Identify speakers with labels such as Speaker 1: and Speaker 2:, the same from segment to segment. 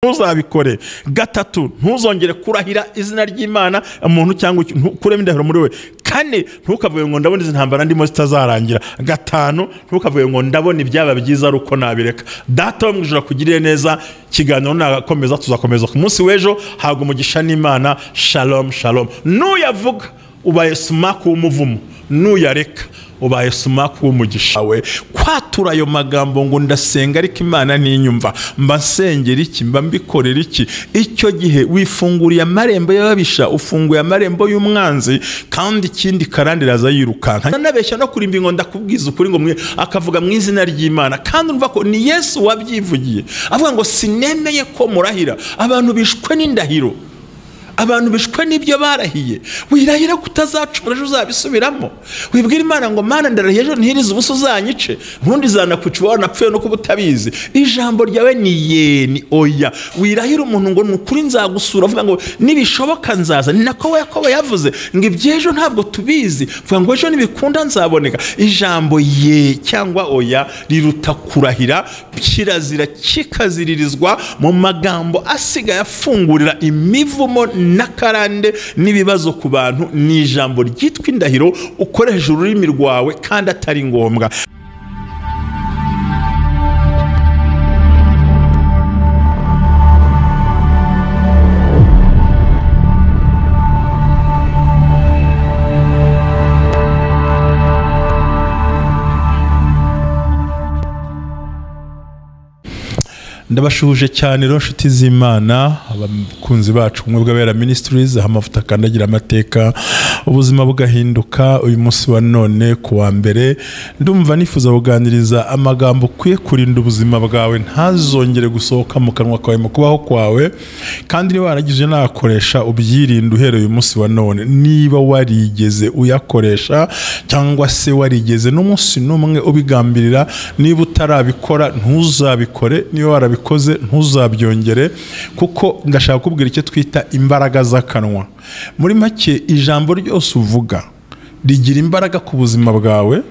Speaker 1: Ntuzabikore. Gatatu, ntuzongere kurahira izina ry'Imana umuntu cyangwa kurema indahiro muri we. Kane, ntukavuge ngo ndabona izi ntambara ndimo zitazarangira. Gatanu, ntukavuge ngo ndabona ibyaba byiza ari uko nabireka. Data wo mu ijuru akugirire neza. Ikiganiro nagakomeza, tuzakomeza ku munsi w'ejo. Habwa umugisha n'Imana. Shalom shalom. Nuyavuga ubaye sumaku w'umuvumo, nuyareka ubaye sumaku w'umugisha we. Kwatura ayo magambo ngo ndasenga ariko Imana ntinyumva, mba nsengera iki, mba mbikorera iki? Icyo gihe wifunguriye amarembo y'ababisha, ufunguye amarembo y'umwanzi, kandi ikindi karandiraza yirukanka. Nanabeshya no kurimba ngo ndakubwiza ukuri ngo mwe, akavuga mu izina ry'Imana, kandi umva ko ni Yesu wabyivugiye avuga ngo sinemeye ko murahira. Abantu bishwe n'indahiro, abantu bishwe n'ibyo barahiye. Wirahira kutazacumura ejo uzabisubiramo. Wibwira Imana ngo Mana ndarahiye ejo ntirize ubusa uzanyice, ubundi zanakwica wanapfuye no kuba utabizi. Ijambo ryawe ni ye, ni oya. Wirahira umuntu ngo nukuri nzagusura, avuga ngo nibishoboka nzaza. Ni nako Yakobo yavuze ngo iby'ejo ntabwo tubizi, vuga ngo ejo nibikunda nzaboneka. Ijambo ye cyangwa oya riruta kurahira. Kirazira kikaziririzwa mu magambo asigaye afungurira imivumo n'akarande n'ibibazo ku bantu. Ni ijambo ryitwa indahiro ukoresheje ururimi rwawe kandi atari ngombwa. Ndabashuhuje cyane rero nshuti z'Imana, abakunzi bacu ubumwe bw'Abera Ministries, aho amavuta akandagira amateka, ubuzima bugahinduka. Uyu munsi wa none ku wa mbere ndumva nifuza kuganiriza amagambo ukwiye kurinda ubuzima bwawe ntazongere gusohoka mu kanwa kawe mu kubaho kwawe, kandi niba waragize nakoresha ubyirinde uhereye uyu munsi wa none. Niba warigeze uyakoresha cyangwa se warigeze n'umunsi n'umwe ubigambirira, niba utarabikora ntuzabikore, niba warabikoze ntuzabyongere, kuko ndashaka kubwira icyo twita imbaraga z'akanwa. Muri make, ijambo ryose uvuga rigira imbaraga ku buzima bwawe,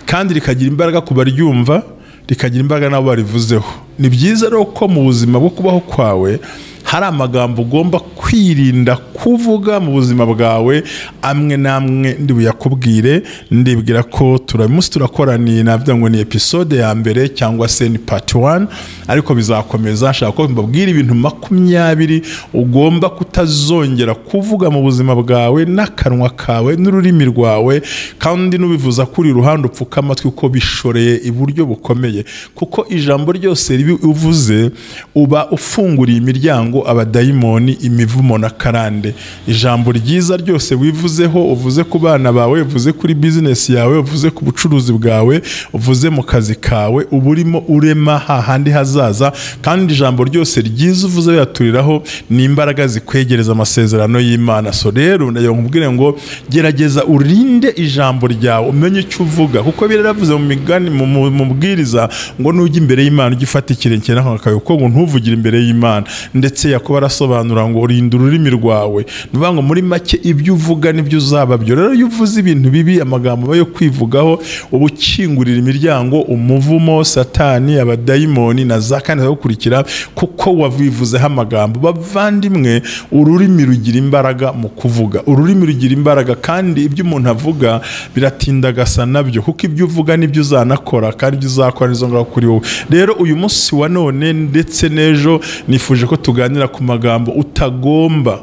Speaker 1: kandi rikagira imbaraga ku baryumva, rikagira imbaraga n'abo barivuzeho. Ni byiza rero ko mu buzima bwo kubaho kwawe hari amagambo ugomba kwirinda kuvuga mu buzima bwawe. Amwe namwe ndi buyakubwire, ndibwira ko turamunsi turakoraniye, navuga ngo ni episode ya mbere cyangwa se ni part 1, ariko bizakomeza. Nshaka ko mbabwira ibintu 20 ugomba kutazongera kuvuga mu buzima bwawe n'akanwa kawe n'ururimi rwawe, kandi nubivuza kuri ruhande upfuka amatwi uko bishoreye iburyo bukomeye, kuko ijambo ryose ribi uvuze uba ufunguriye imiryango abadayimoni, imivumo na karande. Ijambo ryiza ryose wivuzeho, uvuze ku bana bawe, uvuze kuri business yawe, uvuze ku bucuruzi bwawe, uvuze mu kazi kawe, uburimo urema hahandi hazaza. Kandi ijambo ryose ryiza uvuze yaturiraho ni imbaraga zikwegereza amasezerano y'Imana. So rero ndayo nkubwire ngo gerageza urinde ijambo ryawe, umenye icyo uvuga, kuko biraravuze mu migani mu mubwiriza ngo nujya imbere y'Imana ugifata ikirenge n'akakayo, ko ngo ntuvugire imbere y'Imana. Ndetse Yakobo arasobanura ngo urinda ururimi rwawe. Nuvuga ngo muri make ibyo uvuga nibyo uzaba byo. Rero iyo uvuze ibintu bibi, amagambo yo kwivugaho, ubukingurira imiryango umuvumo, Satani, abadayimoni na zakani bagukurikira, kuko wavivuzeho amagambo. Bavandimwe, ururimi rugira imbaraga mu kuvuga, ururimi rugira imbaraga, kandi ibyo umuntu avuga biratinda gasa nabyo, kuko ibyo uvuga nibyo uzanakora, kandi ibyo uzakora nizo ngaruka kuri wowe. Rero uyu munsi wa none ndetse n'ejo nifuje ko tuganira ku magambo utagomba,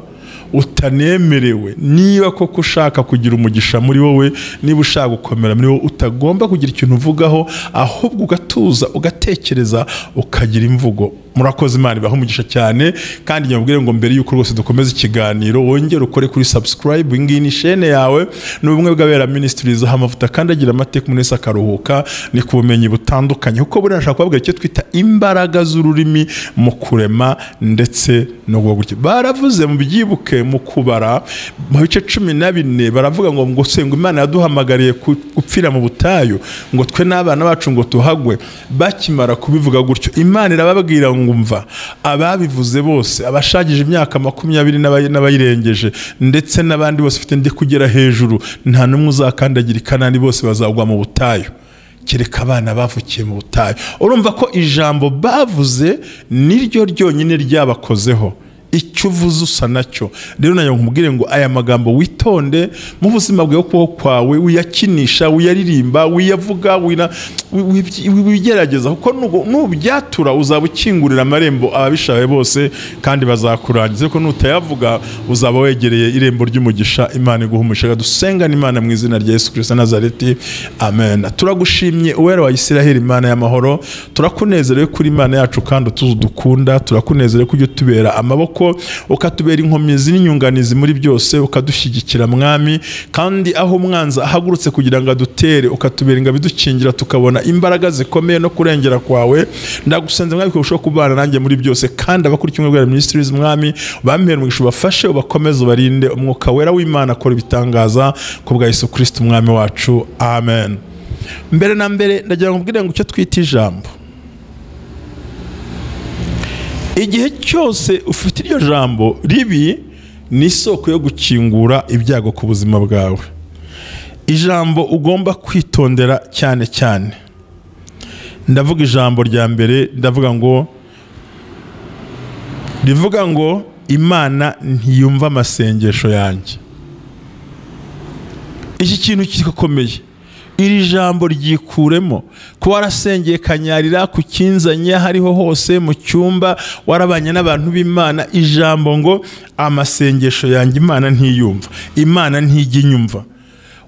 Speaker 1: utanemerewe. Niba koko ushaka kugira umugisha muri wowe, niba ushaka gukomera muri wowe, utagomba kugira ikintu uvugaho, ahubwo ugatuza, ugatekereza, ukagira imvugo. Murakoze, Imana ibahe umugisha cyane. Kandi nyabwire ngo mbere yuko rwose dukomeza ikiganiro, wongere ukore kuri subscribe. Ngiyi ni chaîne yawe, ni ubumwe bw'Abera Ministries, aho amavuta akandagira amateka umuntu wese akaruhuka, ni ku bumenyi butandukanye, kuko buriya nashaka kubabwira icyo twita imbaraga z'ururimi mu kurema ndetse no guhagurukira. Baravuze mu byibuke mu kubara mu bice 14, baravuga ngo senga Imana yaduhamagariye gupfira mu butayu, ngo twe n'abana bacu ngo tuhagwe. Bakimara kubivuga gutyo, Imana irababwira ngo mva ababivuze bose, abashagije imyaka 20 n'abayirengeje, ndetse n'abandi bose ufite ndi kugera hejuru, nta n'umwe uzakandagira Ikanani, bose bazagwa mu butayu. kereka abana bavukiye mu butayu. Urumva ko ijambo bavuze niryo ryonyine ryabakozeho. Icyo uvuze usa nacyo. Rero nayo nkubwire ngo aya magambo witonde mu buzima bwawe, kubaho kwawe, uyakinisha, uyaririmba, uyavuga, wigerageza, kuko nubyatura uzaba ukingurira amarembo ababishaye bose kandi bazakurangiza. Ariko nutayavuga uzaba wegereye irembo ry'umugisha. Imana iguha umugisha. Dusengane Imana mu izina rya Yesu Kristo Nazareti, amen. Turagushimye Uwera wa Isiraheli, Imana y'amahoro, turakunezerewe kuri Imana yacu kandi utudukunda, turakunezerewe kujya utubera amaboko, ukatubera inkomezi n'inyunganizi muri byose, ukadushyigikira Mwami. Kandi aho umwanzi ahagurutse kugira ngo adutere, ukatubera ingabo idukingira, tukabona imbaraga zikomeye no kurengera kwawe. Ndagusenze Mwami ko ushobora kubana nanjye muri byose, kandi abakurikiye Ubumwe Ministries Mwami bampere umugisha, ubafashe, ubakomeze, ubarinde. Umwuka wera w'Imana akora ibitangaza ku bwa Yesu Kristo Umwami wacu, amen. Mbere na mbere ndagira ngo mbwire ngo icyo twita ijambo, igihe cyose ufite iryo jambo ribi ni isoko yo gukingura ibyago ku buzima bwawe. Ijambo ugomba kwitondera cyane cyane, ndavuga ijambo rya mbere, ndavuga ngo rivuga ngo Imana ntiyumva amasengesho yanjye. Iki kintu kirakomeye. Iri jambo ryikuremo. Kuba warasengeye kanyarira ku kinzanye hariho hose mu cyumba, warabanye n'abantu b'Imana, ijambo ngo amasengesho yanjye Imana ntiyumva, Imana ntijya inyumva.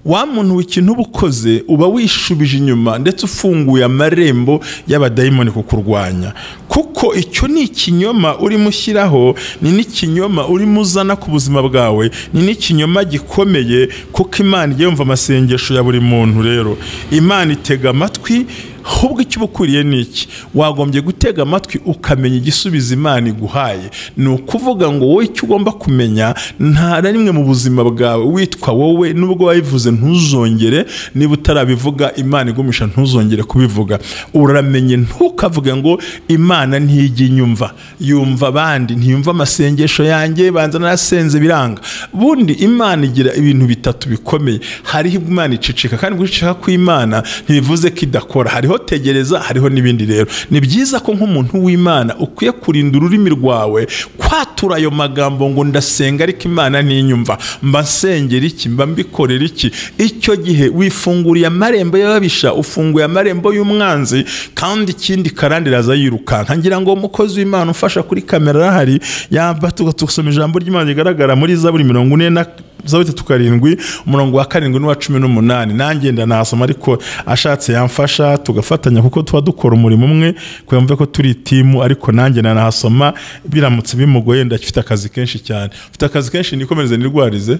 Speaker 1: Wa muntu w'ikintu ubukoze uba wishubije inyuma, ndetse ufunguye amarembo y'abadayimoni kukurwanya, kuko icyo ni ikinyoma urimo ushyiraho, ni n'ikinyoma urimo uzana ku buzima bwawe, ni n'ikinyoma gikomeye, kuko Imana ijya yumva amasengesho ya buri muntu. Rero Imana itega amatwi. Ahubwo icyo ubukwiriye ni iki? Wagombye gutega amatwi ukamenya igisubizo Imana iguhaye. Ni ukuvuga ngo wowe icyo ugomba kumenya, nta na rimwe mu buzima bwawe witwa wowe, nubwo wabivuze ntuzongere, niba utarabivuga Imana igumisha ntuzongere kubivuga. Uramenye ntukavuge ngo Imana ntijya inyumva, yumva abandi, ntiyumva amasengesho yanjye, banza narasenze biranga. Bundi Imana igira ibintu bitatu bikomeye. Hariho Imana iceceka, kandi guceceka kw'Imana ntibivuze ko idakora. Hariho tegereza, hariho n'ibindi. Rero ni byiza ko nk'umuntu w'Imana ukwiye kurinda ururimi rwawe kwatura ayo magambo ngo ndasenga ariko Imana ntinyumva, mba nsengera iki, mba mbikorera iki. Icyo gihe wifunguriye amarembo y'ababisha, ufunguye amarembo y'umwanzi, kandi ikindi karandiraza yirukanka. Ngira ngo umukozi w'Imana umfasha kuri kamera arahari, yamba tugasoma ijambo ry'Imana rigaragara muri Zaburi 43:7, umurongo wa 7 n'uwa 18. Nanjye ndanasoma, ariko ashatse yamfasha tugafatanya, kuko tuba dukora umurimo umwe, kuyumve ko turi timu. Ariko nanjye nanahasoma biramutse bimugoye, ndafite akazi kenshi cyane, mfite akazi kenshi, nikomereze nirwarize.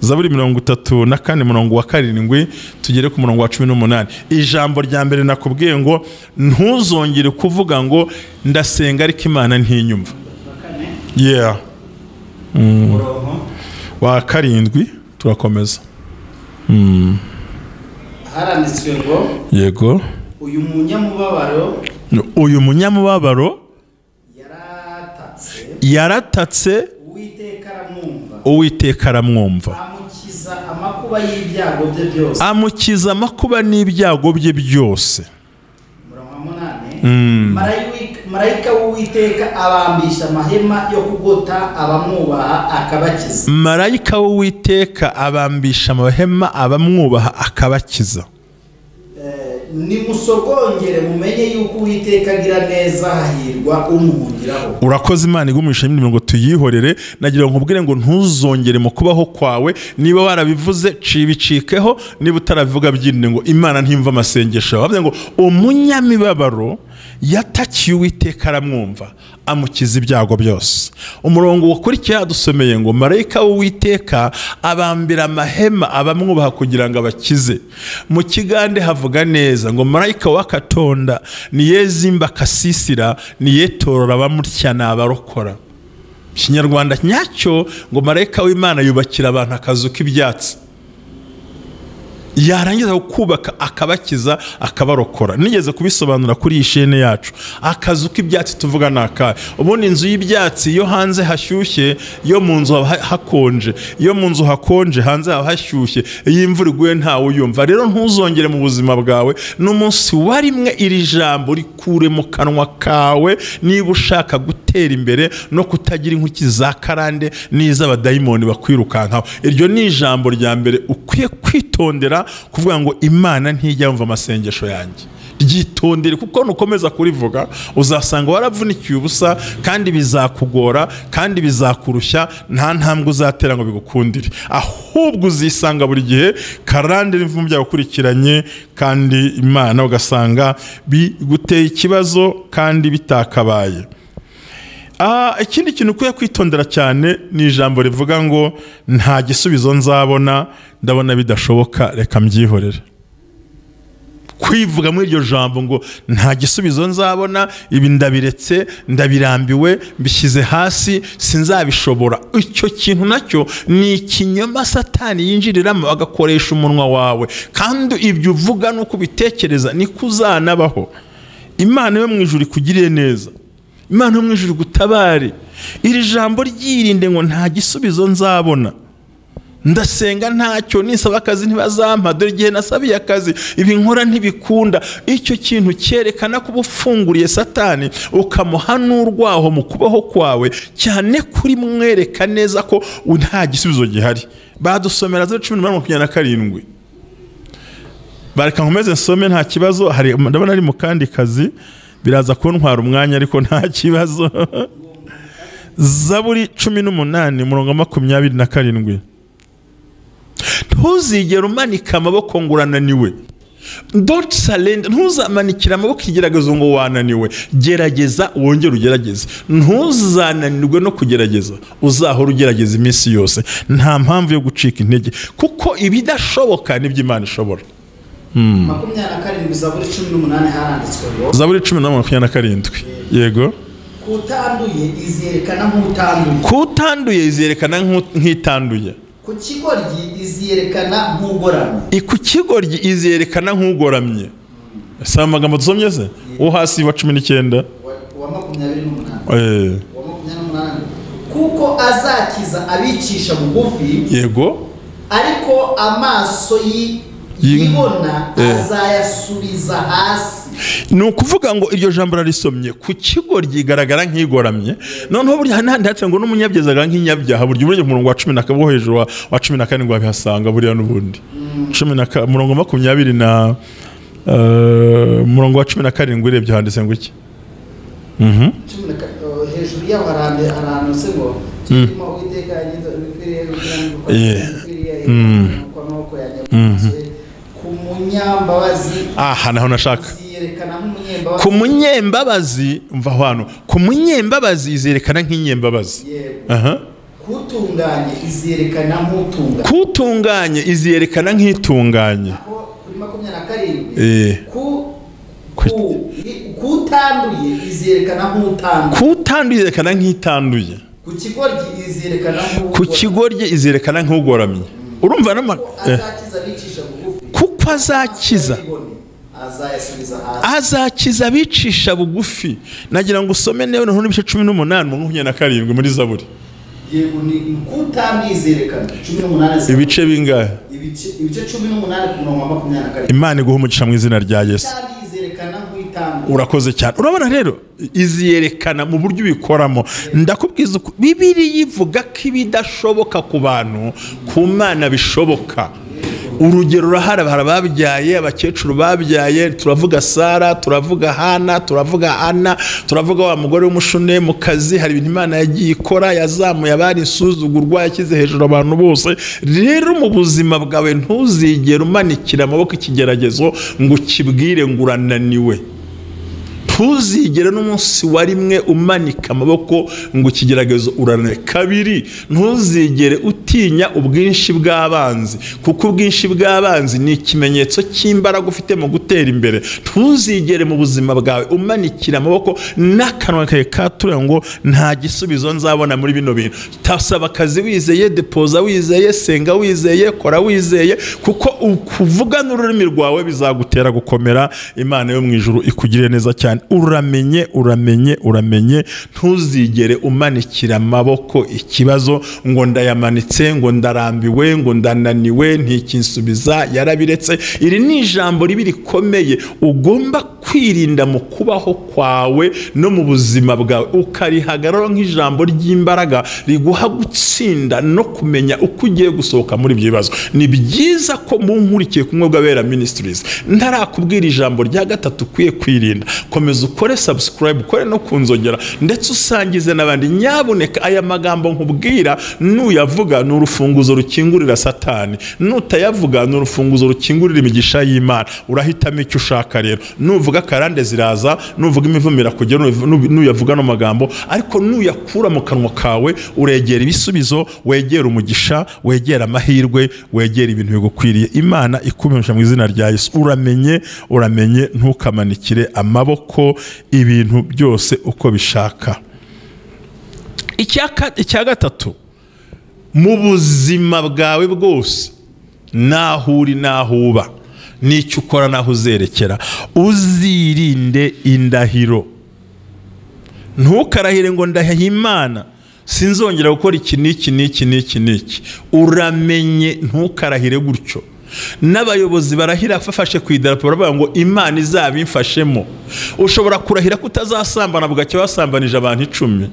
Speaker 1: Zaburi 34 umurongo wa 7 tugere ku murongo wa 18. Ijambo rya mbere nakubwiye ngo ntuzongere kuvuga ngo ndasenga ariko Imana ntinyumva. Yeah. Wa 7 turakomeza.
Speaker 2: Haranditswe ngo
Speaker 1: yego,
Speaker 2: uyu
Speaker 1: munyamubabaro yaratatse, Uwiteka aramwumva, amukiza amakuba n'ibyago bye byose.
Speaker 2: Marayika w'Uwiteka abambisha amahema yo kugota abamwubaha akabakiza.
Speaker 1: Marayika w'Uwiteka abambisha amahema abamwubaha akabakiza.
Speaker 2: Nimusogongere mumenye yuko Uwiteka agira neza, hahirwa umuhungiraho.
Speaker 1: Urakoze Imana igumisha ngo tuyihorere. Nagira ngo nkubwire ngo ntuzongere mu kubaho kwawe, niba warabivuze cibicikeho, niba utarabivuga byirinde ngo Imana ntiyumva amasengesho yawe. Bavuze ngo umunyamibabaro yatakiye Uwiteka aramwumva, amukiza ibyago byose. Umurongo wakurikiye adusomeye ngo marayika w'Uwiteka abambira amahema abamwubaha kugira ngo abakize. Mu Kigande havuga neza ngo marayika wa Katonda niyezimba kasisira niyetorora abamutya n'abarokora. Kinyarwanda nyacyo ngo marayika w'Imana yubakira abantu akazu k'ibyatsi. Yarangiza kubaka akabakiza akabarokora. Nigeze kubisobanura kuri iyi shene yacu. Akazu k'ibyatsi tuvuga naka. Ubundi inzu y'ibyatsi yo hanze hashyushye, yo mu nzu hakonje, yo mu nzu hakonje hanze hashyushye, iyo imvura iguye ntawe uyumva. Rero ntuzongere mu buzima bwawe n'umunsi warimwe iri jambo rikure mu kanwa kawe niba ushaka gutera imbere no kutagira inkuki za karande n'iz'abadayimoni bakwirukankaho. Iryo ni ijambo rya mbere ukwiye kwitondera, kuvuga ngo Imana ntijya yumva amasengesho yanjye. Ryitondere, kuko nukomeza kurivuga uzasanga waravunikiye ubusa, kandi bizakugora, kandi bizakurushya, nta ntambwe uzatera ngo bigukundire. Ahubwo uzisanga buri gihe karande n'imvumo byagukurikiranye, kandi Imana ugasanga biguteye ikibazo kandi bitakabaye. Ikindi kintu ukwiye kwitondera cyane ni ijambo rivuga ngo nta gisubizo nzabona, ndabona bidashoboka, reka mbyihorere. Kwivuga muri iryo jambo ngo nta gisubizo nzabona, ibi ndabiretse, ndabirambiwe, mbishyize hasi, sinzabishobora. Icyo kintu nacyo ni ikinyoma Satani yinjiriramo agakoresha umunwa wawe, kandi ibyo uvuga nuko ubitekereza niko uzanabaho. Imana yo mu ijuru ikugiriye neza, Imana yo mu ijuru igutabare. Iri jambo ryirinde ngo nta gisubizo nzabona, ndasenga ntacyo, nisaba akazi ntibazampa, dore igihe nasabiye akazi ibi nkora ntibikunda. Icyo kintu cyerekana ko ufunguriye Satani ukamuha n'urwaho mu kubaho kwawe, cyane kuri mwereka neza ko nta gisubizo gihari. Badusomera 0:18-27. Bareka nkomeze nsome nta kibazo, hari ndabona ari mu kandi kazi biraza kuntwara umwanya ariko nta kibazo. Zaburi 18 umurongo 27. Ntuzigere umanika amaboko ngo urananiwe. Don't surrender. Ntuzamanikira amaboko igerageza ngo wananiwe. Gerageza wongere ugerageze. Ntuzananirwe no kugerageza, uzahora ugerageza iminsi yose. Nta mpamvu yo gucika intege, kuko ibidashoboka nibyo Imana ishobora.
Speaker 2: 27 Zaburi 18 haranditswe ngo
Speaker 1: Zaburi 18:27. Yego.
Speaker 2: Kutanduye izerekana nk'utanduye.
Speaker 1: Kutanduye izerekana nk'itanduye.
Speaker 2: Ku kigoryi izerekana nk'ugoramye.
Speaker 1: Ku kigoryi izerekana nk'ugoramye. Si amagambo dusomye se? Uwo hasi wa 19.
Speaker 2: Wa 28. Wa 28. Kuko azakiza abicisha bugufi.
Speaker 1: Yego.
Speaker 2: Ariko amaso yibona azayasubiza hasi.
Speaker 1: Ni ukuvuga ngo iryo jambo rarisomye ku kigoryi igaragara nk'igoramye. Noneho burya n'ahandi hatse ngo n'umunyabyaha agaragara nk'inyabyaha. Burya uburyo umurongo wa 10 wo hejuru wa 14 ngo wabihasanga buriya n'ubundi. 10 murongo 20 na murongo wa 17 urebye handitse ngo iki?
Speaker 2: Hejuru yaho haranditse ngo kirimo Uwiteka yangize bikwiriye kw'amaboko yanjye ku munyambabazi.
Speaker 1: Aha naho nashaka. Ku munyembabazi, mva hano, ku munyembabazi izerekana nk'inyembabazi. Aha.
Speaker 2: Kutunganye izerekana nk'utunganye.
Speaker 1: Kutunganye izerekana nk'itunganye.
Speaker 2: Kuri 27. Kutanduye izerekana nk'utanduye.
Speaker 1: Kutanduye izerekana nk'itanduye.
Speaker 2: Ku kigoryi izerekana nk'ugoramye.
Speaker 1: Ku kigoryi izerekana nk'ugoramye. Urumva nama kuko azakiza azakiza abicisha bugufi. Nagira ngo usome newe noneho n'ibice 18 27 muri Zaburi.
Speaker 2: Yego ni kutamwizerekana 18.
Speaker 1: Ibice bingahe?
Speaker 2: Ibice 18 ku murongo wa 27.
Speaker 1: Imana iguhe umugisha mu izina rya Yesu. Urakoze cyane. Urabona rero iziyerekana mu buryo ubikoramo. Ndakubwiza Bibiliya ivuga ko ibidashoboka ku bantu ku Mana bishoboka. Urugero rurahari, hari ababyaye, abakecuru babyaye, turavuga Sara, turavuga Hana, turavuga Ana, turavuga wa mugore w'umushune mu kazi. Hari ibintu Imana yagiye ikora, yazamuye abari insuzugurwa, yashyize hejuru abantu bose. Rero mu buzima bwawe ntuzigere umanikira amaboko ikigeragezo ngo ukibwire ngo urananiwe. Ntuzigere n'umunsi wa rimwe umanika amaboko ngo ikigeragezo uranane. Kabiri, ntuzigere utinya ubwinshi bw'abanzi, kuko ubwinshi bw'abanzi ni ikimenyetso cy'imbaraga ufite mu gutera imbere. Ntuzigere mu buzima bwawe umanikira amaboko n'akanwa kawe katura ngo nta gisubizo nzabona muri bino bintu. Tasaba akazi wizeye, depoza wizeye, senga wizeye, kora wizeye, kuko ukuvuga n'ururimi rwawe bizagutera gukomera. Imana yo mu ijuru ikugirire neza cyane. Uramenye, uramenye, uramenye, ntuzigere umanikira amaboko ikibazo ngo ndayamanitse, ngo ndarambiwe, ngo ndananiwe, ntikinsubiza, yarabiretse. Iri ni ijambo ribi rikomeye ugomba kwirinda mu kubaho kwawe no mu buzima bwawe, ukarihagarara nk'ijambo ry'imbaraga riguha gutsinda no kumenya uko ugiye gusohoka muri ibyo bibazo. Ni byiza ko munkurikiye kumwe bw'Abera Ministries, ntarakubwira ijambo rya gatatu ukwiye kwirinda. Komeza ukore subscribe, ukore no kunzogera, ndetse usangize n'abandi. Nyabuneka aya magambo nkubwira nuyavuga ni urufunguzo rukingurira Satani, nutayavuga ni urufunguzo rukingurira imigisha y'Imana. Urahitamo icyo ushaka rero. Nuvuga karande ziraza, nuvuga imivumira kugera, nuyavuga no magambo, ariko nuyakura mu kanwa kawe uregera ibisubizo, wegera umugisha, wegera amahirwe, wegera ibintu bigukwiriye. Imana ikumenyesha mu izina rya Yesu. Uramenye, uramenye, ntukamanikire amaboko ibintu byose uko bishaka. Icya gatatu, mu buzima bwawe bwose, naho uri naho uba, n'icyo ukora naho uzerekera, uzirinde indahiro. Ntukarahire ngo ndahiye Imana sinzongera gukora iki n'iki n'iki n'iki n'iki. Uramenye, ntukarahire gutyo. N'abayobozi barahira bafashe ku idarapo baravuga ngo Imana izabimfashemo. Ushobora kurahira ko utazasambana bugacya wasambanije abantu 10.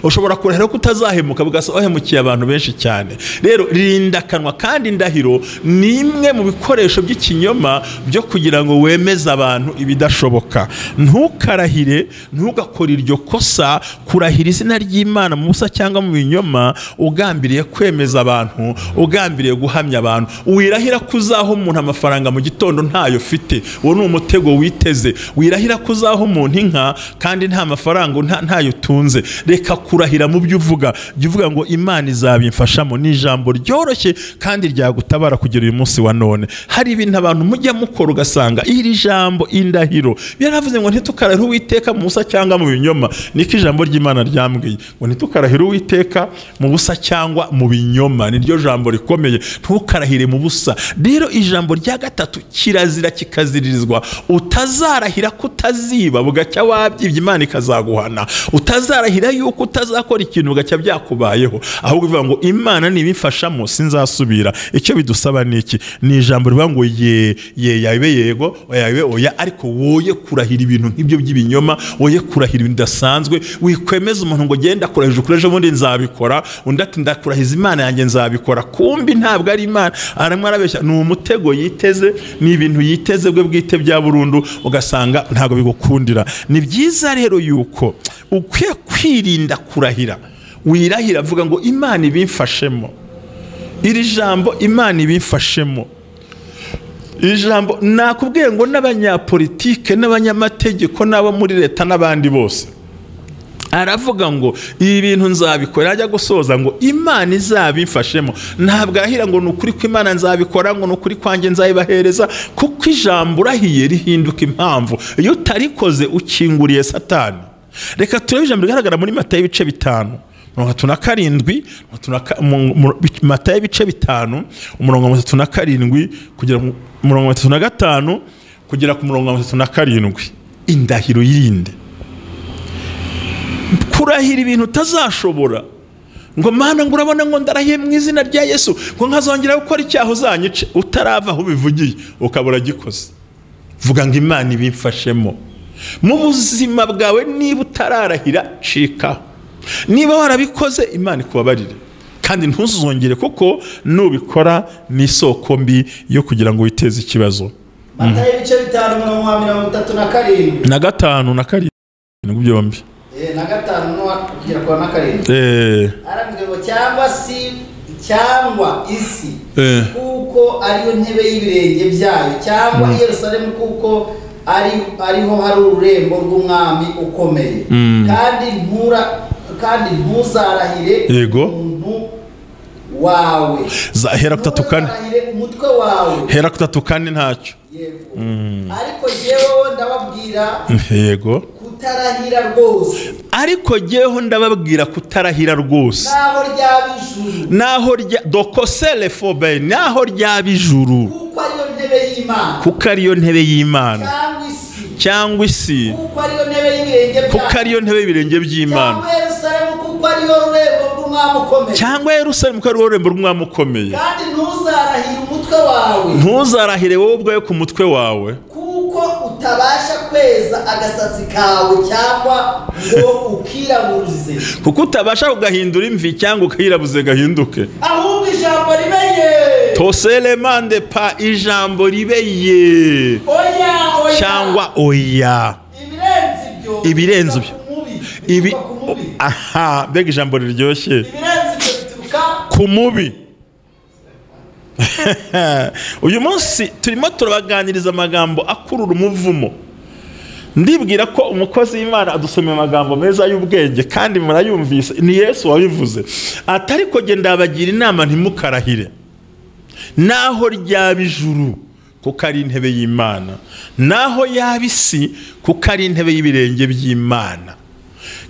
Speaker 1: Ushobora kurahira ko utazahemuka bugacya wahemukiye abantu benshi cyane. Rero rinda akanwa, kandi indahiro ni imwe mu bikoresho by'ikinyoma byo kugira ngo wemeze abantu ibidashoboka. Ntukarahire, ntugakore iryo kosa kurahira izina ry'Imana mu busa cyangwa mu binyoma, ugambiriye kwemeza abantu, ugambiriye guhamya abantu. Wirahira ko uzaha umuntu amafaranga mu gitondo ntayo ufite, uwo ni umutego witeze. Wirahira ko uzaha umuntu inka kandi nta mafaranga ntayo utunze. Reka kurahira mu byo uvuga, jya uvuga ngo Imana izabimfashamo. Ni ijambo ryoroshye kandi ryagutabara kugera uyu munsi wa none. Hari ibintu abantu mujya mukora ugasanga iri jambo indahiro yaravuze ngo ntitukarahire Uwiteka mu busa cyangwa mu binyoma. Niko ijambo ry'Imana ryambwiye ngo ntitukarahire Uwiteka mu busa cyangwa mu binyoma. Niryo jambo rikomeye, ntukarahire mu busa. Rero ijambo rya gatatu kirazira kikaziririzwa, utazarahira ko utaziba bugacya wabyibye Imana ikazaguhana, utazarahira yuko utazakora ikintu bugacya byakubayeho, ahubwo bivuga ngo Imana nibimfashamo sinzasubira. Icyo bidusaba ni iki? Ni ijambo rivuga ngo ye ye yabe yego, oya yabe oya, ariko woye kurahira ibintu nk'ibyo by'ibinyoma, woye kurahira ibintu bidasanzwe. Wikwemeza umuntu ngo genda kurahije ukuri ejo bundi nzabikora, undi ati ndakurahiza Imana yanjye nzabikora, kumbi ntabwo ari Imana, arimo arabeshya. Ni umutego yiteze, ni ibintu yiteze bwe bwite bya burundu, ugasanga ntabwo bigukundira. Ni byiza rero yuko ukwiye kwirinda kurahira. Wirahira avuga ngo Imana ibimfashemo. Iri jambo Imana ibimfashemo, ijambo nakubwiye ngo n'abanyapolitike n'abanyamategeko n'abo muri leta n'abandi bose, aravuga ngo ibi bintu nzabikora, ajya gusoza ngo Imana izabimfashemo. Ntabwo arahira ngo nukuri ko Imana nzabikora, ngo nukuri kwanjye nzayibahereza, kuko ijambo urahiye rihinduka impamvu. Iyo utarikoze ukinguriye Satani. Reka turebe ijambo rigaragara muri Matayo ibice 5 37, Matayo ibice 5 umurongo wa 37 kugera mu murongo wa 35 kugera ku murongo wa 37. Indahiro yirinde kurahira ibintu utazashobora, ngo Mana ngo urabona ngo ndarahiye mu izina rya Yesu ngo nkazongera gukora icyaha uzanyice, utarava aho ubivugiye ukabura gikoze. Vuga ngo Imana ibimfashemo. Mu buzima bwawe niba utararahira cika, niba warabikoze Imana ikubabarire, kandi ntuzongere, kuko nubikora ni isoko mbi yo kugira ngo witeze ikibazo.
Speaker 2: Matayo ibice 5 umurongo wa 37
Speaker 1: na 5 na 7 byombi.
Speaker 2: Na 5 no kugera kwa na 7. Arambwira ngo cyangwa si cyangwa isi kuko ariyo ntebe y'ibirenge byayo, cyangwa Yerusalemu kuko ariho hari ururembo rw'umwami ukomeye. Kandi ntuzarahire umuntu wawe.
Speaker 1: Hera kutatu kane.
Speaker 2: Umutwe wawe.
Speaker 1: Hera kutatu kane ntacyo.
Speaker 2: Yego. Ariko jyeweho ndababwira.
Speaker 1: Yego.
Speaker 2: Kutarahira rwose.
Speaker 1: Ariko jyeweho ndababwira kutarahira rwose.
Speaker 2: Naho ryaba ijuru.
Speaker 1: Naho rya dokosele fobe, naho ryaba ijuru.
Speaker 2: Kuko ariyo ntebe y'Imana.
Speaker 1: Kuko ariyo ntebe y'Imana.
Speaker 2: Cyangwa isi.
Speaker 1: Cyangwa isi.
Speaker 2: Kuko ariyo ntebe y'ibirenge byayo.
Speaker 1: Kuko ariyo ntebe y'ibirenge by'Imana.
Speaker 2: Cyangwa Yerusalemu kuko ariyo rurembo rw'umwami ukomeye.
Speaker 1: Cyangwa Yerusalemu kuko ariyo rurembo rw'umwami ukomeye.
Speaker 2: Kandi ntuzarahire umutwe wawe.
Speaker 1: Ntuzarahire wowe ubwawe ku mutwe wawe.
Speaker 2: Kuko utabasha kweza agasatsi kawe cyangwa ngo ukirabuze.
Speaker 1: Kuko utabasha kugahindura imvi cyangwa ukirabuze gahinduke.
Speaker 2: Ahubwo ijambo ribe ye.
Speaker 1: Toselemande pa ijambo ribe ye.
Speaker 2: Oya oya.
Speaker 1: Cyangwa oya.
Speaker 2: Ibirenze ibyo.
Speaker 1: Ibirenze ibyo. Ibi aha mbega ijambo riryoshye.
Speaker 2: Ibirenze ibyo bituruka
Speaker 1: ku mubi. Uyu munsi turimo turabaganiriza amagambo akurura umuvumo. Ndibwira ko umukozi w'Imana adusomeye amagambo meza y'ubwenge kandi murayumvise, ni Yesu wabivuze. Atari ko genda abagira inama ntimukarahire. Naho ryaba ijuru kuko ari intebe y'Imana, naho yaba isi kuko ari intebe y'ibirenge by'Imana.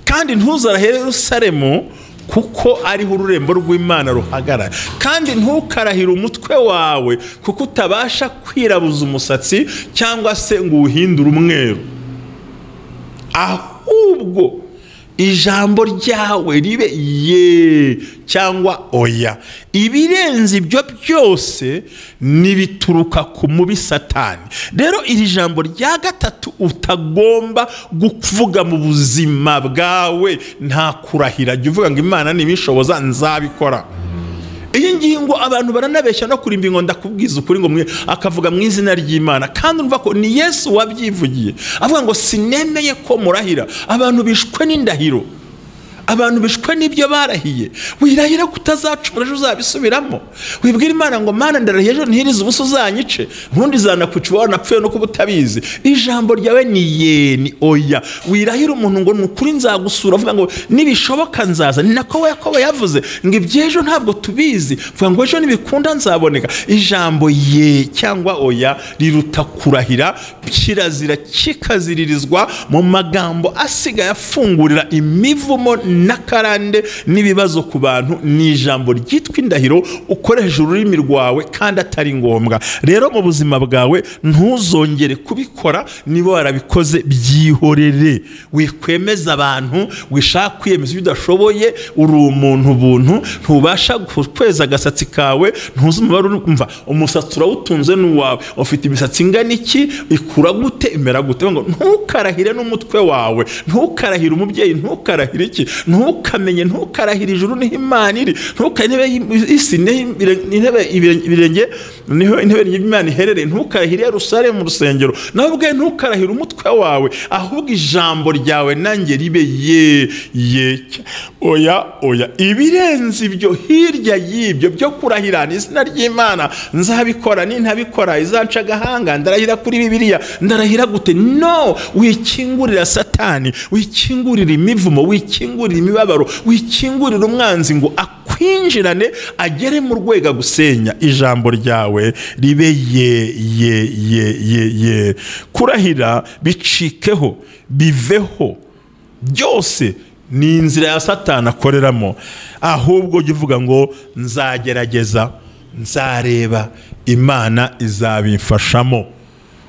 Speaker 1: Kandi ntuzarahire Yerusalemu kuko ariho ururembo rw'Imana ruhagarara. Kandi ntukarahire umutwe wawe kuko utabasha kwirabuza umusatsi cyangwa se ngo uwuhindure umweru. Ahubwo ijambo ryawe ribe ye cyangwa oya. Ibirenze ibyo byose nibituruka ku mubi Satani. Rero iri jambo rya gatatu utagomba kuvuga mu buzima bwawe, nta kurahira. Jya uvuga ngo Imana nibishoboza nzabikora. Iyi ngingo abantu baranabeshya no kurimba ngo ndakubwiza ukuri ngo mwe akavuga mu izina ry'Imana, kandi urumva ko ni Yesu wabyivugiye avuga ngo sinemeye ko murahira. Abantu bishwe n'indahiro, abantu bishwe n'ibyo barahiye. Wirahira kutazacumura ejo uzabisubiramo. Wibwira Imana ngo Mana ndarahiye ejo ntirize ubusa uzanyice, ubundi zanakwica wanapfuye no kuba utabizi. Ijambo ryawe ni ye ni oya. Wirahira umuntu ngo ni ukuri nzagusura, avuga ngo nibishoboka nzaza. Ni nako Yakobo yavuze ngo iby'ejo ntabwo tubizi, vuga ngo ejo nibikunda nzaboneka. Ijambo ye cyangwa oya riruta kurahira. Kirazira kikaziririzwa mu magambo asigaye afungurira imivumo n'akarande n'ibibazo ku bantu. Ni ijambo ryitwa indahiro ukoresheje ururimi rwawe kandi atari ngombwa. Rero mu buzima bwawe ntuzongere kubikora, niba warabikoze byihorere. Wikwemeza abantu, wishaka kwiyemeza ibyo udashoboye. Uri umuntu buntu, ntubasha kweza agasatsi kawe, ntuzi umubare urumva umusatsi urawutunze n'uwawe, ufite imisatsi ingana iki, ikura gute, imera gute. Ngo ntukarahire n'umutwe wawe, ntukarahire umubyeyi, ntukarahire iki, ntukamenye, ntukarahire ijuru niho Imana iri, ntukarahire isi intebe ibirenge niho intebe y'Imana iherereye, ntukarahire Yerusalemu mu rusengero, nawe ubwe ntukarahire umutwe wawe, ahubwo ijambo ryawe nanjye ribe ye ye oya oya. Ibirenze ibyo, hirya y'ibyo byo kurahira izina ry'Imana, nzabikora nintabikora izanca agahanga, ndarahira kuri Bibiliya, ndarahira gute? No, wikingurira Satani, wikingurira imivumo, wikingurira imibabaro, wikingurira umwanzi ngo akwinjirane agere mu rwego agusenya. Ijambo ryawe ribe ye ye ye ye ye. Kurahira bicikeho, biveho, byose ni inzira ya Satani akoreramo. Ahubwo jya uvuga ngo nzagerageza, nzareba, Imana izabimfashamo,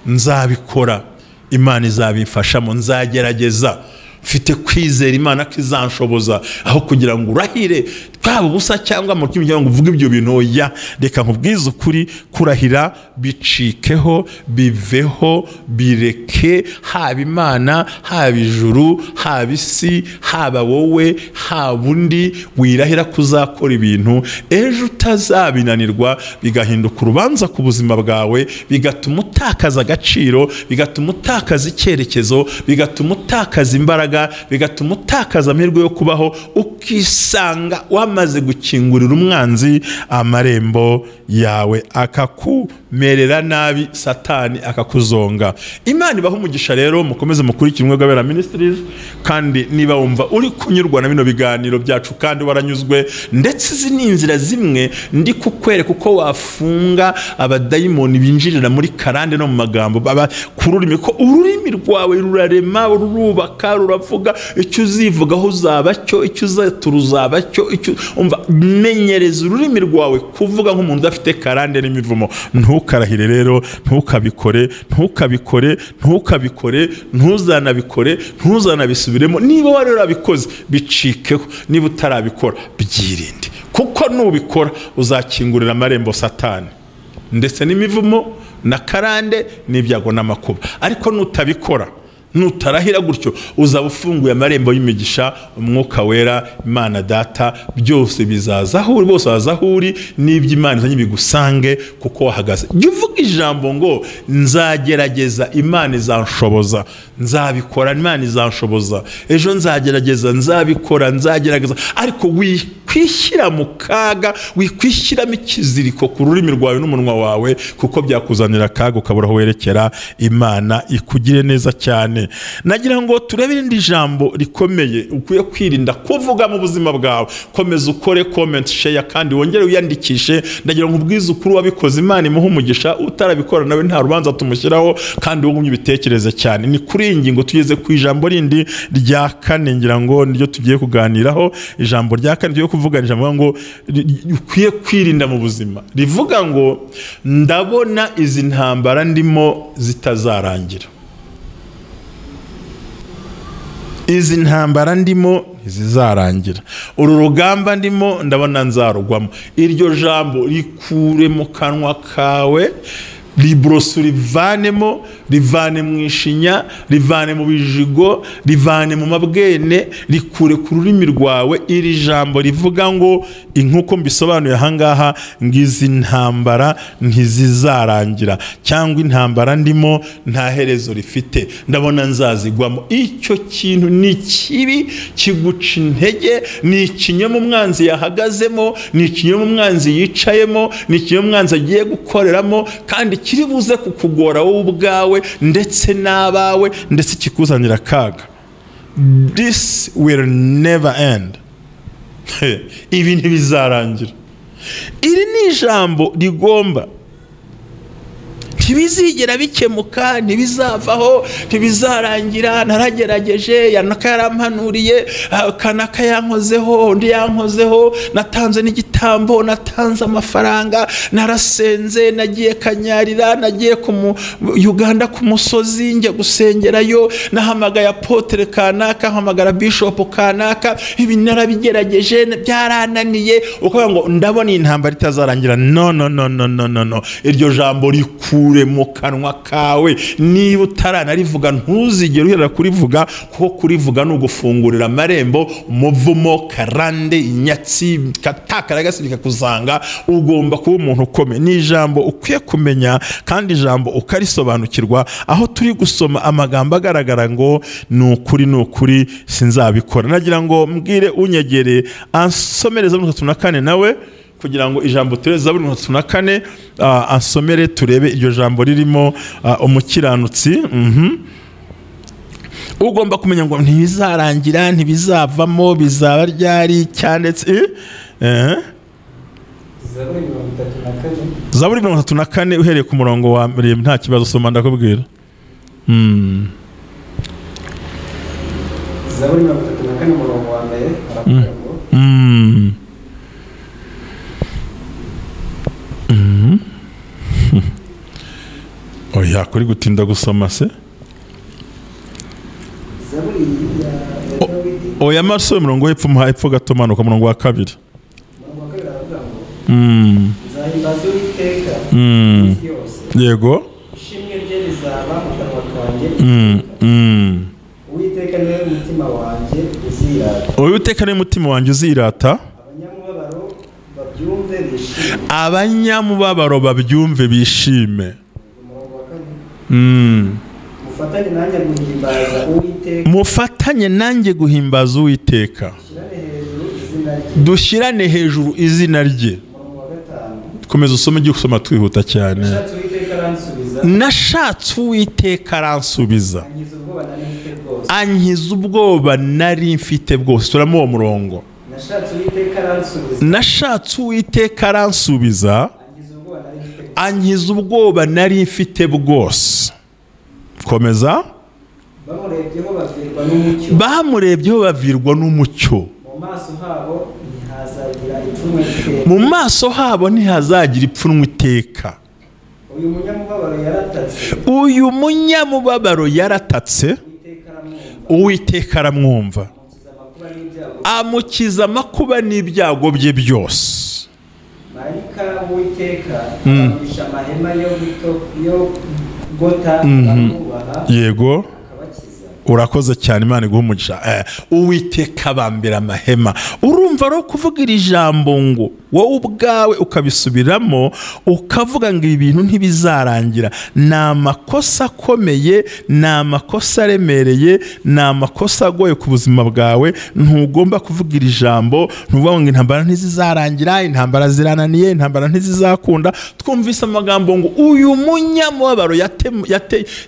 Speaker 1: nzabikora, Imana izabimfashamo, nzagerageza, mfite kwizera Imana ko izanshoboza. Aho kugira ngo urahire twaba ubusa cyangwa mu cyumba ngo uvuge ibyo bintu, oya, reka nkubwize ukuri, kurahira bicikeho, biveho, bireke. Haba Imana, haba ijuru, haba isi, haba wowe, haba undi, wirahira kuzakora ibintu ejo utazabinanirwa, bigahinduka urubanza ku buzima bwawe, bigatuma utakaza agaciro, bigatuma utakaza icyerekezo, bigatuma utakaza imbaraga imbaraga, bigatuma utakaza amahirwe yo kubaho, ukisanga wamaze gukingurira umwanzi amarembo yawe, akakumerera nabi, Satani akakuzonga. Imana ibahe umugisha rero, mukomeze mukurikire Ubumwe bw'Abera Ministries, kandi niba wumva uri kunyurwa na bino biganiro byacu kandi waranyuzwe, ndetse izi ni inzira zimwe ndi kukwereka uko wafunga abadayimoni binjirira muri karande no mu magambo ku rurimi, ko ururimi rwawe rurarema, rurubaka, ruravuga, icyo uzivugaho uzaba cyo, icyo uzatura uzaba cyo, icyo umva. Menyereza ururimi rwawe kuvuga nk'umuntu udafite karande n'imivumo. Ntukarahire rero, ntukabikore, ntukabikore, ntukabikore, ntuzanabikore, ntuzanabisubiremo. Niba wari warabikoze bicikeho, niba utarabikora byirinde, kuko nubikora uzakingurira amarembo Satani ndetse n'imivumo na karande n'ibyago n'amakuba. Ariko nutabikora, nutarahira gutyo, uzaba ufunguye amarembo y'imigisha, umwuka wera, Imana Data, byose bizaza aho uri, bose baza aho uri, n'ibyo Imana izanye bigusange kuko wahagaze. Jya uvuga ijambo ngo nzagerageza, Imana izanshoboza, nzabikora, Imana izanshoboza, ejo nzagerageza, nzabikora, nzagerageza. Ariko wikwishyira mu kaga, wikwishyiramo ikiziriko ku rurimi rwawe n'umunwa wawe, kuko byakuzanira akaga ukabura aho werekera. Imana ikugire neza cyane. Nagira ngo turebe irindi jambo rikomeye ukwiye kwirinda kuvuga mu buzima bwawe. Komeza ukore comment, share, kandi wongere wiyandikishe. Ndagira ngo ubwize ukuri wabikoze, Imana imuhe umugisha, utarabikora nawe nta rubanza tumushyiraho, kandi wowe ubitekereze cyane. Ni kuri iyi ngingo tugeze ku ijambo rindi rya kane, ngira ngo niryo tugiye kuganiraho. Ijambo rya kane tugiye kuvuga ni ijambo ngo ukwiye kwirinda mu buzima, rivuga ngo ndabona izi ntambara ndimo zitazarangira. Izi ntambara ndimo ntizizarangira, uru rugamba ndimo ndabona nzarugwamo. Iryo jambo rikure mu kanwa kawe, ribrosu rivanemo, rivane mu ishinya, rivane mu bijigo, rivane mu mabwene, rikure ku rurimi rwawe. Iri jambo rivuga ngo inkuko mbisobanuye ahangaha, ngizi ntambara ntizizarangira, cyangwa intambara ndimo nta herezo rifite, ndabona nzazigwamo. Icyo kintu ni kibi, kiguca intege, ni ikinyoma umwanzi yahagazemo, ni ikinyoma umwanzi yicayemo, ni ikinyoma umwanzi agiye gukoreramo, kandi kiri buze kukugora wowe ubwawe ndetse n'abawe, ndetse kikuzanira akaga. This will never end. Ibi ntibizarangira. Iri ni ijambo rigomba, ntibizigera bikemuka, ntibizavaho, ntibizarangira. Naragerageje, yanaka yarampanuriye, kanaka yankozeho, undi yankozeho, natanze n'igitambo, natanze amafaranga, narasenze, nagiye Kanyarira, nagiye ku Uganda ku musozi njya gusengerayo, nahamagaye apotre kanaka, hamagara bishop kanaka, ibi narabigerageje byarananiye. Ukavuga ngo ndabona iyi ntambara itazarangira. No, no, no, no, no, no, no. Iryo jambo rikure mu kanwa kawe. Niba utaranarivuga ntuzigere uhera kurivuga, kuko kurivuga ni ugufungurira amarembo umuvumo, karande, inyatsi, katakara bikakuzanga. Ugomba kuba umuntu ukomeye. Ni ijambo ukwiye kumenya, kandi ijambo ukarisobanukirwa. Aho turi gusoma amagambo agaragara ngo ni ukuri, ni ukuri sinzabikora. Nagira ngo mbwire unyegere ansomereza 34 nawe, kugira ngo ijambo turebe Zaburi 34 ansomere turebe iryo jambo ririmo umukiranutsi. Ugomba kumenya ngo ntibizarangira, ntibizavamo, bizaba ryari, cyanditse Zaburi 34 uhereye ku murongo wa mbere. Nta kibazo, soma ndakubwira.
Speaker 3: Zaburi 34 umurongo wa mbere aravuga ngo
Speaker 1: Oya, kuri gutinda gusoma se? Oya, maso umurongo w'epfo muha epfo gato, manuka umurongo wa kabiri.
Speaker 3: Nzahimbaza Uwiteka iminsi yose.
Speaker 1: Yego.
Speaker 3: Ishimwe rye rizaba mu kanwa kanjye. Uwiteka niwe mutima wanjye uzirata.
Speaker 1: Uwiteka niwe mutima wanjye uzirata.
Speaker 3: Abanyamubabaro babyumve bishime.
Speaker 1: Abanyamubabaro babyumve bishime.
Speaker 3: Mufatanye nanjye guhimbaza Uwiteka.
Speaker 1: Mufatanye nanjye guhimbaza Uwiteka. Dushyirane hejuru izina rye. Komeza usome, igiye gusoma twihuta cyane. Nashatse Uwiteka aransubiza, ankiza ubwoba nari mfite bwose. Turamo uwo murongo. Nashatse Uwiteka aransubiza, ankiza ubwoba nari mfite bwose. Komeza. Bamurebyeho bavirwa n'umucyo, mu maso habo ntihazagira ipfunwe iteka. Uyu munyamubabaro yaratatse, Uwiteka aramwumva, amukiza amakuba n'ibyago bye byose.
Speaker 3: Marayika w'Uwiteka abagurisha amahema yo gota abamubaha.
Speaker 1: Yego, urakoze cyane, Imana iguhe umugisha. Uwiteka abambira amahema. Urumva rero kuvuga iri jambo ngo wowe ubwawe ukabisubiramo ukavuga ngo ibi bintu ntibizarangira, ni amakosa akomeye, ni amakosa aremereye, ni amakosa agoye ku buzima bwawe. Ntugomba kuvuga iri jambo, ntuvuga ngo intambara ntizizarangira, intambara zirananiye, intambara ntizizakunda. Twumvise amagambo ngo uyu munyamubabaro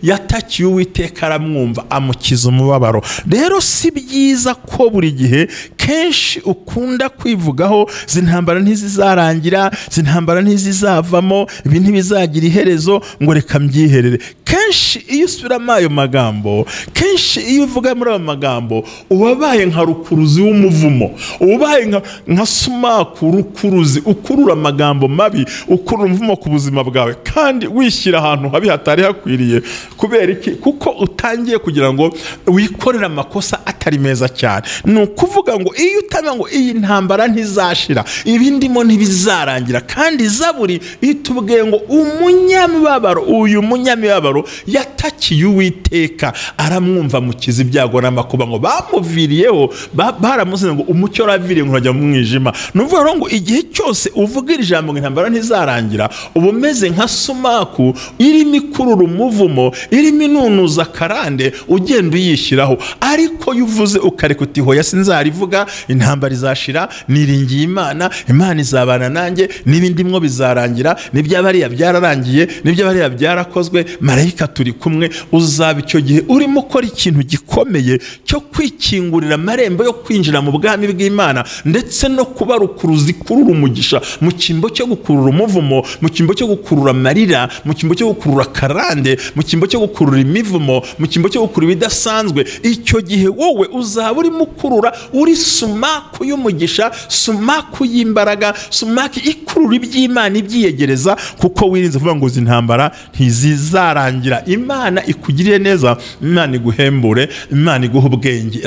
Speaker 1: yatakiye Uwiteka aramwumva, amukiza umubabaro. Rero si byiza ko buri gihe kenshi ukunda kwivugaho zintambara ntizizarangira, zintambara ntizizavamo, ibi ntibizagira iherezo, ngo reka mbyiherere. Kenshi iyo usubiramo ayo magambo, kenshi iyo uvuga muri ayo magambo, ubabaye nka rukuruzi w'umuvumo, ubaye nka sumaku rukuruzi, ukurura amagambo mabi, ukurura umuvumo ku buzima bwawe, kandi wishyira ahantu habi hatari hakwiriye. Kubera iki? Kuko utangiye kugira ngo wikorere amakosa atari meza cyane. Ni ukuvuga ngo iyo utanga ngo iyi ntambara ntizashira, ibi ndimo ntibizarangira. Kandi Zaburi itubwiye ngo umunyamibabaro, uyu munyamibabaro yatakiye Uwiteka aramwumva, amukiza ibyago n'amakuba. Ngo bamuviriyeho, baramusize ngo umucyo uraviriye ngo urajya mu mwijima. Ni ukuvuga ngo igihe cyose uvuga iri jambo ngo intambara ntizarangira, uba umeze nka sumaku irimo ikurura umuvumo, irimo inunuza karande, ugenda uyishyiraho. Ariko iyo uvuze ukareka uti hoya sinzarivuga, intambara izashira, niringiye Imana, Imana izabana nanjye, n'ibindimwo bizarangira, n'iby'abariya byararangiye, n'iby'abariya byarakozwe, marayika turi kumwe. Uzaba icyo gihe urimo ukora ikintu gikomeye cyo kwikingurira amarembo yo kwinjira mu bwami bw'Imana, ndetse no kuba rukuruzi kurura umugisha, mu cyimbo cyo gukurura umuvumo, mu cyimbo cyo gukurura amarira, mu cyimbo cyo gukurura karande, mu cyimbo cyo gukurura imivumo, mu cyimbo cyo gukurura ibidasanzwe. Icyo gihe wowe uzaba urimo ukurura, uri sumaku y'umugisha, sumaku y'imbaraga, sumaku ikurura iby'Imana ibyiyegereza, kuko wirinze kuvuga ngo izi ntambara ntizizarangira. Imana ikugirire neza, Imana iguhembure, Imana iguhe ubwenge.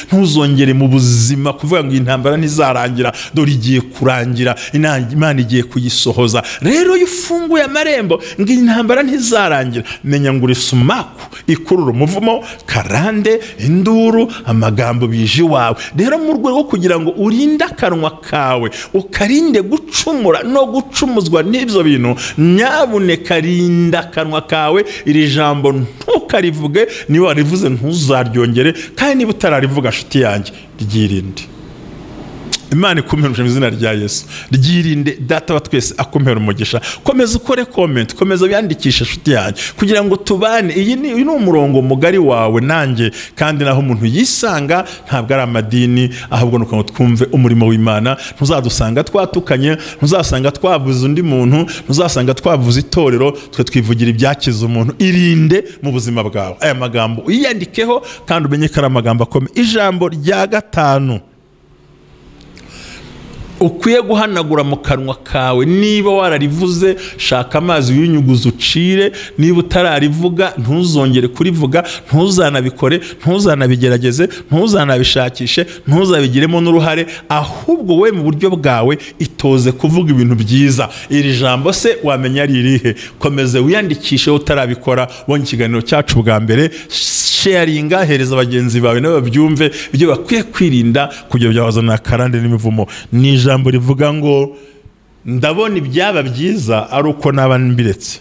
Speaker 1: Ntuzongere mu buzima kuvuga ngo intambara ntizarangira, dore igiye kurangira, Imana igiye kuyisohoza. Rero iyo ufunguye amarembo ngo intambara ntizarangira, menya ngo uri sumaku ikurura umuvumo, karande, induru, amagambo bije iwawe. Rero mu rwego rwo kugira ngo urinde akanwa kawe, ukarinde gucumura no gucumuzwa n'ibyo bintu, nyabuneka rinda akanwa kawe. Iri jambo ntukarivuge, niba warivuze ntuzaryongere, kandi niba utararivuga nshuti yanjye ryirinde. Imana ikumpera mu izina rya Yesu, ryirinde. Data wa twese akumpera umugisha. Komeza ukore comment, komeza wiyandikishe nshuti yanjye, kugira ngo tubane. Iyi ni umurongo mugari wawe nanjye, kandi naho umuntu yisanga ntabwo ari amadini, ahubwo nuko ngo twumve umurimo w'Imana. Ntuzadusanga twatukanye, ntuzasanga twavuze undi muntu, ntuzasanga twavuze itorero, twe twivugira ibyakiza umuntu. Irinde mu buzima bwawe aya magambo, uyiyandikeho kandi umenye ko ari amagambo akomeye. Ijambo rya gatanu ukwiye guhanagura mu kanwa kawe, niba wararivuze shaka amazi w'inyuguzi ucire, niba utararivuga ntuzongere kurivuga, ntuzanabikore, ntuzanabigerageze, ntuzanabishakishe, ntuzabigiremo n'uruhare, ahubwo we mu buryo bwawe itoze kuvuga ibintu byiza. Iri jambo se wamenya ari irihe? Komeze wiyandikishe utarabikora. Wonye ikiganiro cyacu bwa mbere, sharinga, hereza bagenzi bawe nabo babyumve ibyo bakwiye kwirinda kugira byabazana karande n'imivumo. Ni ijambo rivuga ngo ndabona ibyaba byiza ari uko naba mbiretse.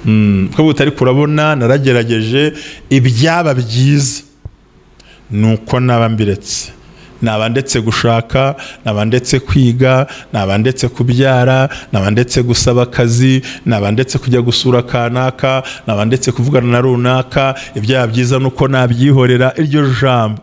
Speaker 1: Ukavuga uti ariko urabona naragerageje, ibyaba byiza nuko naba mbiretse, naba ndetse gushaka, naba ndetse kwiga, naba ndetse kubyara, naba ndetse gusaba akazi, naba ndetse kujya gusura kanaka, naba ndetse kuvugana na runaka, ibyaba byiza nuko nabyihorera. Iryo jambo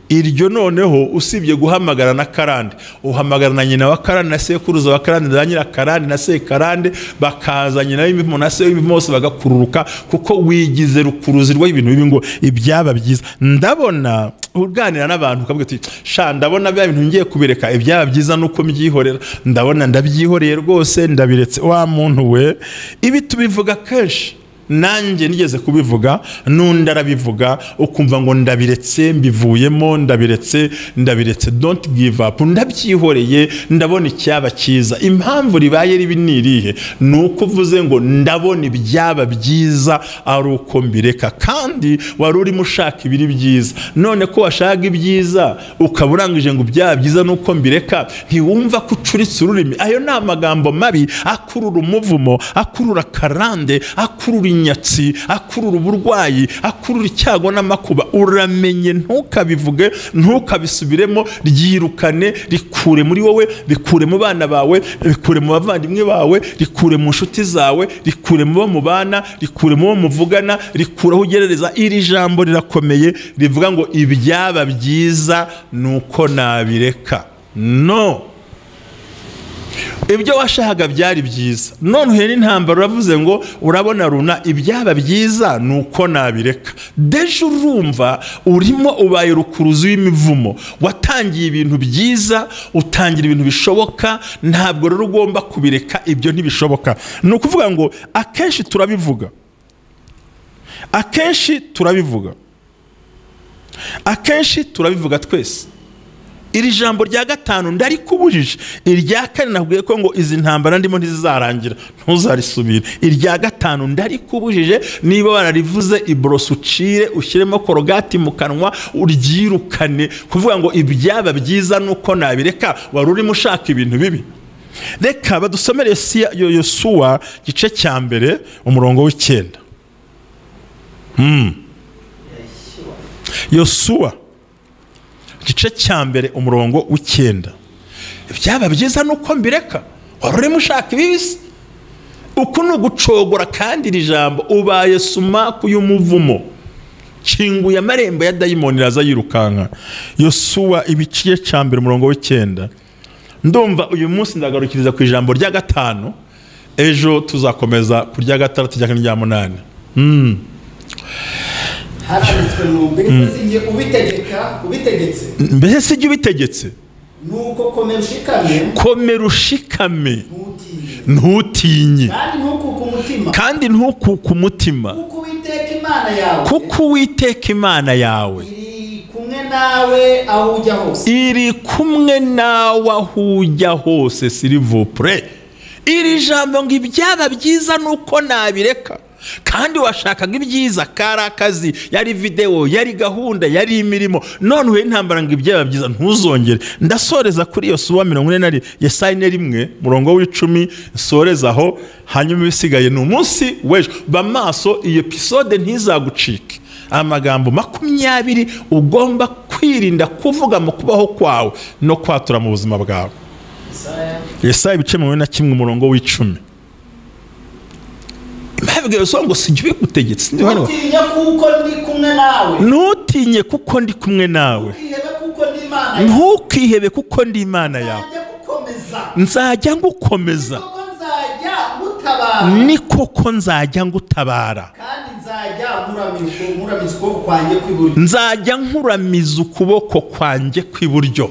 Speaker 1: iryo noneho usibye guhamagara na karande, uhamagara na nyina wa karande na sekuruza wa karande na nyira karande na sekarande, bakaza nyina w'imivumo na se w'imivumo bose bagakururuka, kuko wigize rukuruzi rw'ibintu bibi ngo ibyaba byiza. Ndabona uganira n'abantu ukavuga uti sha ndabona bya bintu ngiye kubireka, ibyaba byiza nuko mbyihorera, ndabona ndabyihoreye rwose ndabiretse. Wa muntu we, ibi tubivuga kenshi, nanjye nigeze kubivuga n'undi arabivuga, ukumva ngo ndabiretse, mbivuyemo, ndabiretse, ndabiretse, don't give up, ndabyihoreye, ndabona icyaba cyiza. Impamvu ribaye ribi ni irihe? Ni uko uvuze ngo ndabona ibyaba byiza ari uko mbireka, kandi wari urimo ushaka ibiri byiza. None ko washaka ibyiza ukaba urangije ngo ibyaba byiza nuko mbireka, ntiwumva ko ucuritse ururimi. Ayo ni amagambo mabi akurura umuvumo, akurura karande, akurura inyatsi, akurura uburwayi, akurura icyago n'amakuba. Uramenye ntukabivuge, ntukabisubiremo, ryirukane, rikure muri wowe, rikure mu bana bawe, rikure mu bavandimwe bawe, rikure mu nshuti zawe, rikure mu bo mubana, rikure mu bo muvugana, rikure aho ugerereza. Iri jambo rirakomeye, rivuga ngo ibyaba byiza nuko nabireka. No, ibyo washakaga byari byiza, none uhere intambara uravuze ngo urabona runa ibyaba byiza nuko nabireka. Deje urumva urimo ubaye rukuruzi w'imivumo, watangiye ibintu byiza, utangira ibintu bishoboka, ntabwo rero ugomba kubireka, ibyo ntibishoboka. Ni ukuvuga ngo akenshi turabivuga, akenshi turabivuga, akenshi turabivuga twese. Iri jambo rya gatanu ndarikubujije, irya kane nakubwiye ko ngo izi ntambara ndimo ntizizarangira, ntuzarisubire. Irya gatanu ndarikubujije, niba wararivuze iboroso ucire, ushyiremo korogati mu kanwa, uryirukane. Kuvuga ngo ibyaba byiza nuko nabireka, wari urimo ushaka ibintu bibi. Reka badusomere Yosuwa gice cya mbere umurongo w'icyenda. Yosuwa gice cya mbere umurongo w'icyenda. Ibyaba byiza nuko mbireka, wari urimo ushaka ibibisi. Uku ni ugucogora, kandi iri jambo ubaye sumaku y'umuvumo, kinguye amarembo ya dayimoni iraza yirukanka. Yosuwa ibice cya mbere umurongo w'icyenda. Ndumva uyu munsi ndagarukiriza ku ijambo rya gatanu, ejo tuzakomeza ku rya gatandatu rya kane rya munani.
Speaker 2: Haranditswe ngo mbese sinjye ubitegeka, ubitegetse,
Speaker 1: mbese sinjye ubitegetse,
Speaker 2: nuko komera ushikame,
Speaker 1: komera ushikame, ntutinye,
Speaker 2: kandi ntukuke umutima,
Speaker 1: kandi ntukuke umutima,
Speaker 2: kuko Uwiteka Imana yawe,
Speaker 1: kuko Uwiteka Imana yawe
Speaker 2: iri kumwe nawe aho ujya hose,
Speaker 1: iri kumwe nawe aho ujya hose. S'il vous plaît, iri jambo ngo ibyaba byiza nuko nabireka, kandi washakaga ibyiza, kari akazi, yari video, yari gahunda, yari imirimo, none uhuye n'intambara ngo ibyaba byiza ntuzongere. Ndasoreza kuri Yosuwa 41 Yesaya 1 murongo w'icumi, nsoreza aho, hanyuma ibisigaye ni umunsi w'ejo. Ba maso, iyi episode ntizagucike. Amagambo 20 ugomba kwirinda kuvuga mu kubaho kwawe no kwatura mu buzima bwawe. Yesaya ibice 41 umurongo w'icumi. Ngo sinjye ubigutegetse,
Speaker 2: ntutinye kuko ndi kumwe nawe,
Speaker 1: ntutinye kuko ndi kumwe nawe, ntukihebe kuko ndi Imana yawe, nzajya ngukomeza, ni koko nzajya ngutabara, nzajya nkuramiza ukuboko kwanjye kw'iburyo,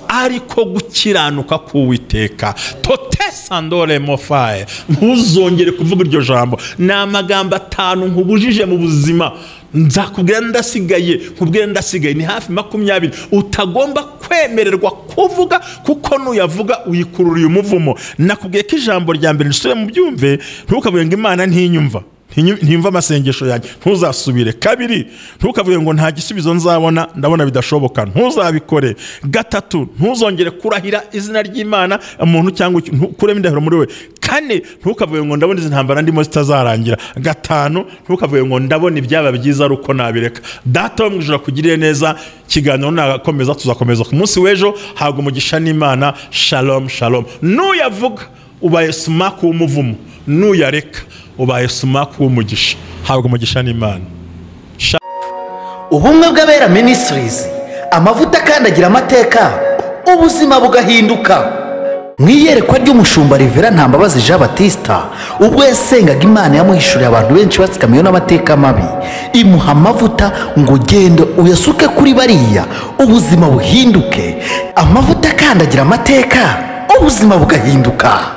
Speaker 1: ariko gukiranuka k'Uwiteka. Totesandore mofaye, ntuzongere kuvuga iryo jambo. Ni amagambo 5 nkubujije mu buzima, nzakubwira ndasigaye, nkubwira ndasigaye, ni hafi 20 utagomba kwemererwa kuvuga, kuko nuyavuga uyikururiye umuvumo. Nakubwiye ko ijambo rya mbere nsubire mu byumve, ntukavuge ngo Imana ntinyumva, Ntimva amasengesho yanjye. Ntuzasubire. Kabiri, ntukavuge ngo nta gisubizo nzabona, ndabona bidashoboka. Ntuzabikore. Gatatu, ntuzongere kurahira izina ry'Imana umuntu cyangwa kurema indahiro muri we. Kane, ntukavuge ngo ndabona izi ntambara ndimo zitazarangira. Gatanu, ntukavuge ngo ndabona ibyaba byiza ari uko nabireka. Data wo mu ijuru akugirire neza. Ikiganiro nagakomeza, tuzakomeza ku munsi w'ejo. Habwa umugisha n'Imana. Shalom shalom. Nuyavuga ubaye sumaku w'umuvumo, nuyareka ubaye sumaku w'umugisha. Habwa umugisha n'Imana.
Speaker 2: Ubumwe bw'Abera Ministries, amavuta akandagira amateka, ubuzima bugahinduka. Mu iyerekwa ry'umushumba Rivera Ntambabazi Jean Baptiste, ubwo yasengaga Imana yamuhishuriye abantu benshi batsikamiwe n'amateka mabi, imuha amavuta ngo genda uyasuke kuri bariya, ubuzima buhinduke. Amavuta akandagira amateka, ubuzima bugahinduka.